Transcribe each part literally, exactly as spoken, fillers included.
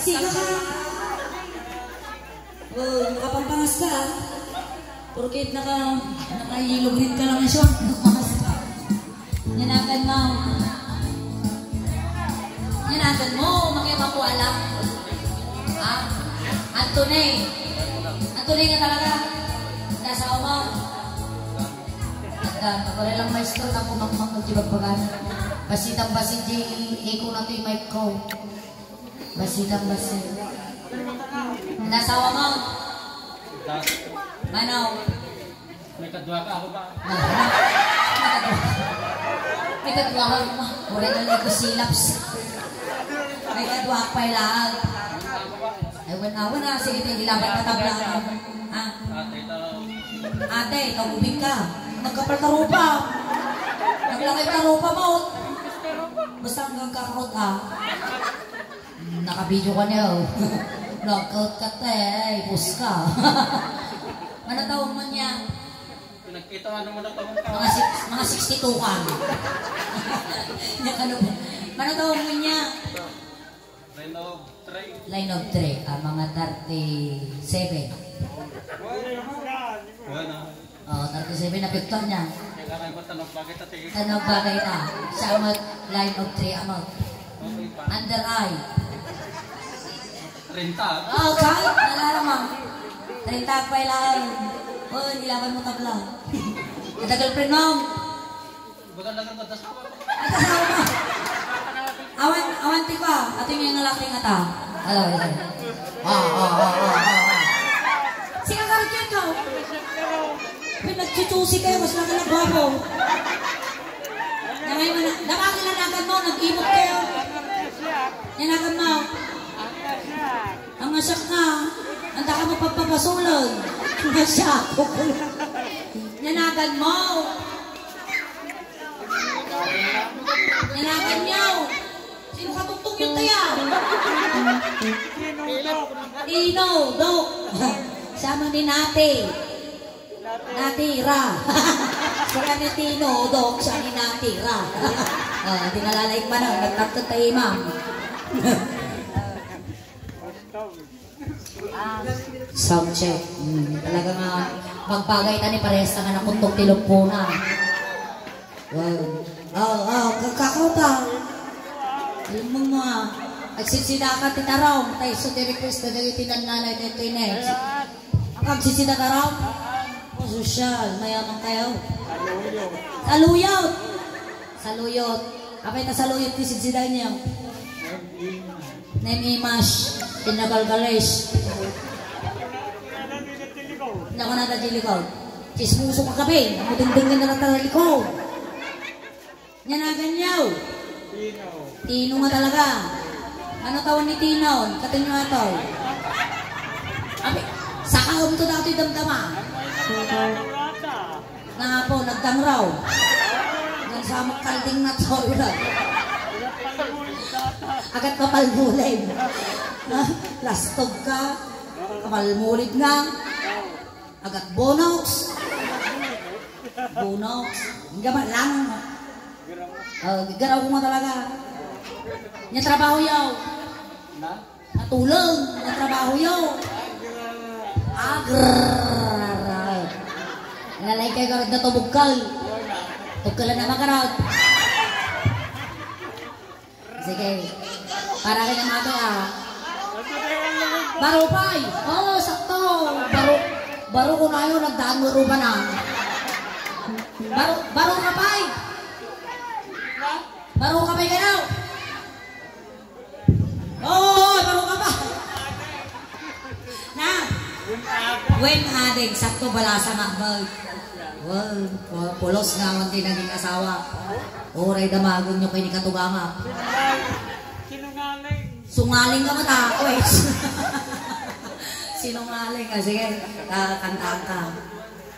Siga ka. Oh, nakapampangas ka, ah. Porket naka, naka-yellow green ka lang, Sean. Yanagan mo. Yanagan mo, makipapuala. Ah, Anthony. Anthony nga talaga. Nasawa mo. At, ah, pagkari lang maestro, ako makmakmak di bagbagan. Basitang basit di, iko na to'y mic ko. Basitang basit. Nasawa mo? Manong. May kadwa ka, ako ba? May kadwa ka, ma. Mura na lang ko silaps. May kadwa ka pa'y laag. Ay, wala, wala. Sige, ito, ilaban na tabla. Ah. Ate, ikaw ubing ka. Nagkapal tarupa. Naglakay tarupa mo. Basta hanggang kakot, ah. Naka-video ka niya, oh. Blackout ka, te. Ay, puska. Ano taon mo niya? Pinagkita nga naman ang taon ka. Mga six, mga sixty-two ka. Niya ka nung, ano taon mo niya? Line of three. Line of three, ah, mga thirty-seven. Wala. Oh, thirty-seven na picture niya. Kailangan ko tanong bakit, ate. Tanong bakit, ah. Siya amot, line of three amot. Okay pa. Under eye. Treinta. Oh, kahit, nalala mo. Treinta pa lang. Oh, ilaban mo tabla. Ada girlfriend mo? Bagal na ka, asawa ko. Asawa mo. Awan, awan ti pa. Ato nga yung lalaki nga ta. Alam mo, alam mo. Ah, ah, ah, ah, ah, ah. Sige, karikyan ko. Pinagchuchusi kayo, mas laki na gwapo. Damay mo na, damay na nagan mo, nag-imot kayo. Yanagan mo. Ang nasyak nga, ang daka mo pagpapasulan. Ang nasyak. Yanagan mo. Yanagan niyo. Sino katungtong yun kaya? Tino, Dok. Siya man ni Nati. Natira. Sila ni Tino, Dok, siya ni Natira. Oh, di nalalaing man, oh, nagtagtag tayo, ma'am. Sound check. Hmm, talaga nga, magbagay ta ni parehas na nga nakuntog ti lumpona. Wow. Oh, oh, kakakota. Alam mo nga, agsisidaka ti tarong, tay so ti request na dagiti nannanay dito next. Ang agsisida tarong? Oh, sosyal, mayaman kayo. Saluyot. Saluyot. Apay ta saluyot ti sidsida niyo? Name Imash, pinagalgalis. Naku na ta di likaw. Chismoso ka kape. Mudengdeng ka na ta likaw. Yan na ganyaw. Tino nga talaga. Ano tawon ni Tino? Katin nyo ato. Abi, saka umto dati damdama. Nga po, nagdangraw. Ngan sa makalding na to, yun. Agat mapalbulen. Ha? Lastog ka. Kapalmulid nga. Agat bonox. Bonox. Hindi ka lang. Oh, gigaraw ko nga talaga. Niya trabaho yaw. Na? Natulog. Niya trabaho yaw. Agrar. Lalay kayo karag na tubugkal. Tugkalan na makarag. Sige. Para kay na mato, ah. Baro pay. Oo, sakto. Baro, baro ko na yun. Nagdaan mo ruba na. Baro, baro ka pay. Baro ka pay ka daw. Oo, baro ka pa. Na. Wen ading, sakto balasa nga bag. Wow, pu-, pulos nga awan ti naging asawa. Uray damagen nyo kay ni katuganga. Sinungaling. Sungaling ka mata, wait. Sinungaling ka, sige. Ah, kantaan ka.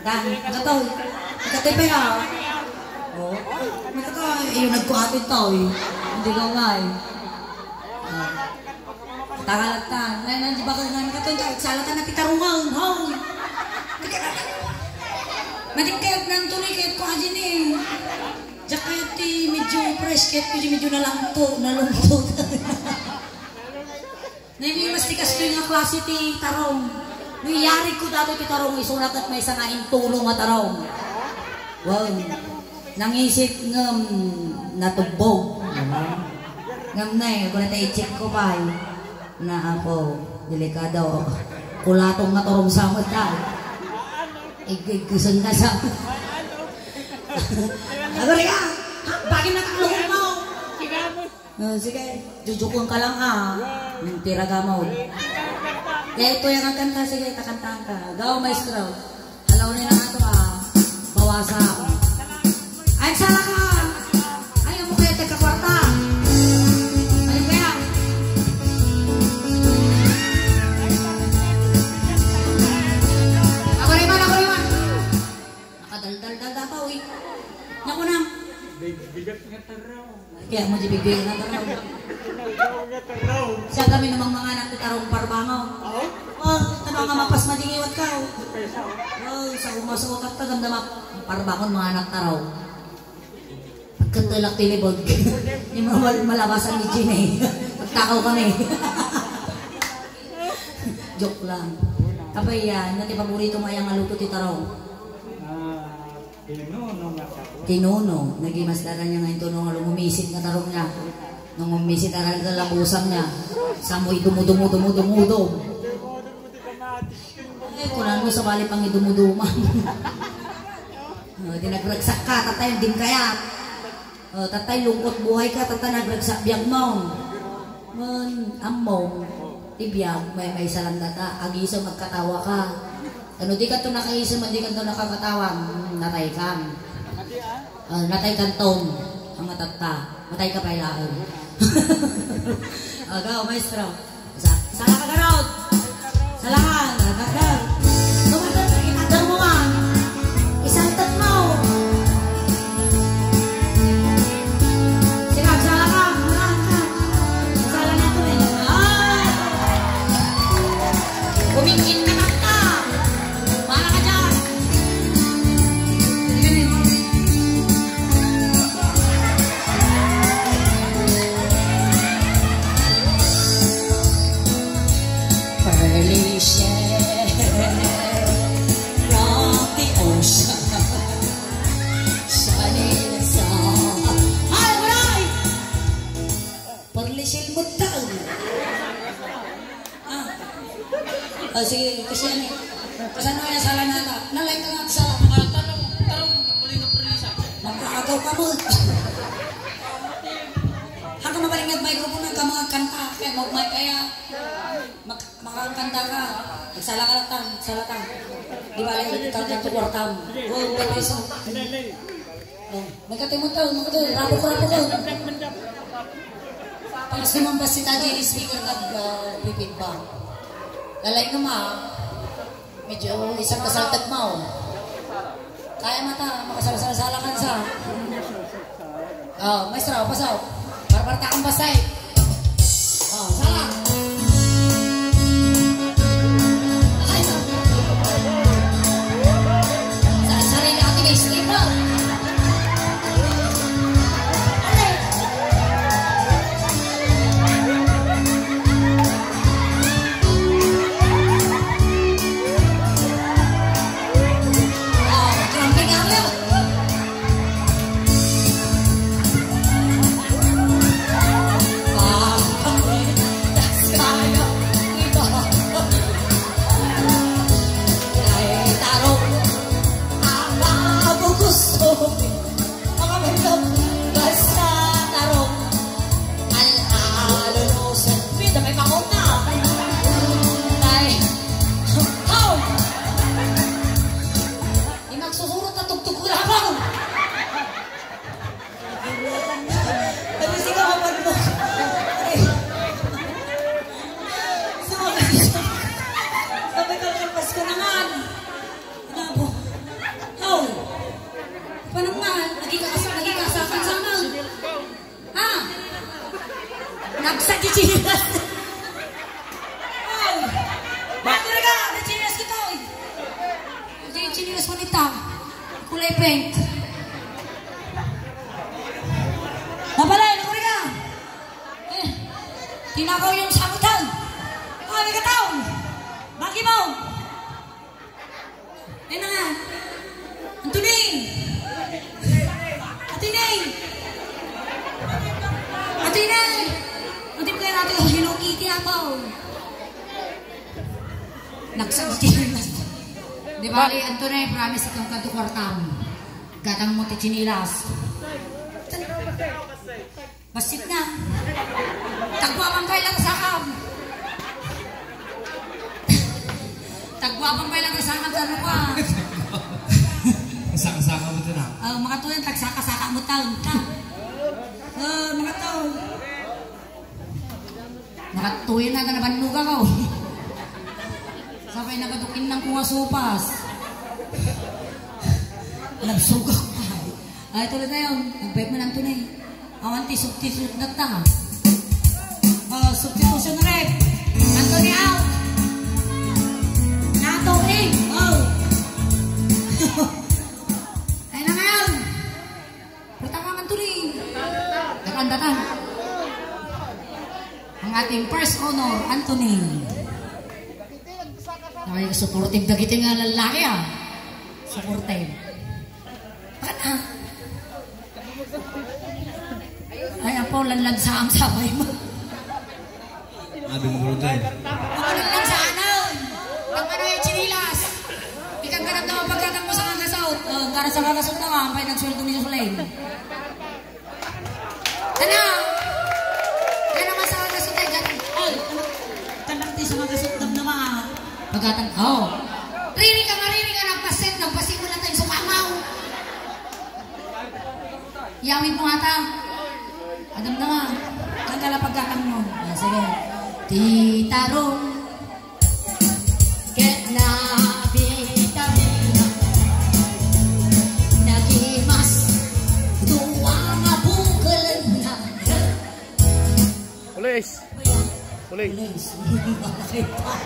Dan, katoy. Katoy pa yun. Oh, katoy, yung nagkuhatin to, eh. Hindi ko nga, eh. Ah. Tangalatan. Nay, nan, di ba ka nga nakatun-, salatan na ti tarungan, haw. Matik kayat nan tuloy, kayat ko aja ni. Diyak kayat ti medyo fresh, kayat ko di medyo nalangto, nalungto. Naimbag ti kastoy nga klase ti tarong. No iyarig ko datoy ti tarong, isu laeng ket maysa nga intulo nga tarong. Wow. Nangisit ngem natubbog. Ngem nay, kuna ta i-check ko pay. Na ako, delikado. Kulatong nga tarong sa met, ah. Igiggusen na sa. Agari ka! Ha? Bagay na takluhan mo! Oh, sige, jujukon ka lang, ha. Yung tiraga mo. Kaya ito yung kanta, sige, kakantahan ka. Go, maestro. Alaw na lang ato, ha. Bawasa. Ay, sala ka. Ay, amo kaya tagkakwarta. Ano kaya? Ako naman, ako naman. Nakadaldal-dal daw, eh. Naku na. Big-, bigat nga taraw. Kaya mo di bibigyan na taraw. Bigat nga taraw. Siya kami namang mga anak ti tarong parbangaw. Oh? Oh, tama nga mapas madingiwat ka, oh. Pesa, oh. Oh, sa umasukap ka, ganda map-, parbangon mga anak taraw. Pagkatulak ti libog. Yung mga mal-, malabasan ni Gina, eh. Pagtakaw kami. Joke lang. Kapay yan, nga ti paborito mo ay ang aluto ti tarong. Ah, Tinuno nga taraw. Tinuno, nagimasdaran niya nga intuno nga lumisit nga tarong niya. Nung umisit, aral ka labusan niya. Samo idumudumo-dumudumo. Eh, kunam mo, sabali pang idumuduman. Oh, di nagragsak ka, tatay, dim kaya. Oh, tatay, lungkot buhay ka, tatay, nagragsak biag mo. Mon, ammong, ti biag, may, maysa lang data, agisem, agkatawa ka. Ano, di ka to nakaisem, di ka to nakakatawa, hmm, natay ka. Ah, natay ka ton, ang matatta. Matay ka pay laeng. Aga, maestro. Sa, sa ka garod. Salamat, Doctor. Tumagal sa kita, Darbuan. Isang tatlo. Sige, sala ka, sala ka. Sala na to eh. Ay! Kumingkit ka, Tata. Para ka dyan. Sige, sige. Pearly shell from the ocean, shining in the sun. Ay, waray! Pearly shell mo taon. Ah. Ah, sige, kasi ano eh. Kasano kaya sala nata? Nalay ka nga sa mga tarong, tarong, tuloy nga perlisa. Makaagaw ka mo. Hanggang mabalingag microphone ang kamangag kanta, kaya mag-mic kaya. Mak-, makakanta ka. Nagsala ka lang, sala ka. Di ba, lang, ikaw na to, kwartam. Oh, peso. Oh, may katimon ka, may katimon. Rapo, rapo ka. Para sumambas si Taddy, speaker ka, uh, pipig ba? Lalay naman. Medyo isang kasaltag mo. Kaya mata, makasalsal-salakan sa. Oh, maestro, pasok. Barbarta kang basay. Oh, sala. Ay, sa sarili ako may stripper. Ay! Gusto. Makabagam, basta tarong. Al-, alunusan. Pwede may pakot na. Ay. Hoy! Di magsusurot na tugtog ko na habang. Ano si kahapan mo? Ay. Sa mga sabi ko, kalpas ko na nga. Nabo. Oh. Panang na, naging kas-, naging kasakan sana. Ha? Nagsagigilas. Oh. Bakit ka? Nagigilas kita, eh. Nagigilas mo nita. Kulay pink. Napalay, naguri ka. Eh. Tinakaw yung sabutan. Ay, kataon! Bagi mo! Ay na nga! Anthony! Anthony! Anthony! Anthony, kaya natin yung Hello Kitty ako. Nagsagsilas. Di bali, Anthony, promise ikang kadto kwartam. Gatang mo ti chinilas. Basit na. Tagguapan pay lang sakam. Tagguapan pay lang sakam sa ano ka. Saka-saka mo ito na. Oh, mga tuyan, tagsaka-saka mo taon ka. Oh, mga taon. Nakatuyan na, nabannuga ko. Sabay nagadukin ng kuha sopas. Nabsuga ko pa. Ay, tuloy tayo. Nagbayad mo ng tunay. Awan ti substitute na ta. Oh, substitution ref. Anthony out. Nato in. Oh. Ay na ngayon. Purtangan man tuloy. Datan, datan. Ang ating first honor, Anthony. Ay, supportive dagiti nga lalaki, ah. Supportive. Baka na. Ay, apo, lanlansam sabay mo. Abi mo, Ruday. Ako lanlansam, ano? Ang ano yung chinilas? Ikang ganap na mapagkatang mo sa kagasot. Oh, gara sa kagasot na nga, ang pa'y nagsweldo ni Sulay. Tana! Kaya naman sa kagasot ay ganun. Ay, tana, tana, ti sa kagasot na naman. Pagkatang, oh. Riri ka, mariri ka, nagpasit, nagpasit mo na tayo sa kamaw. Yawid mo ata. Adam na nga. Ang kalapagkatang mo. Ah, sige. Titarong ket nabitamina. Nagimas dua nga bukel na. Pulis! Pulis! Pulis.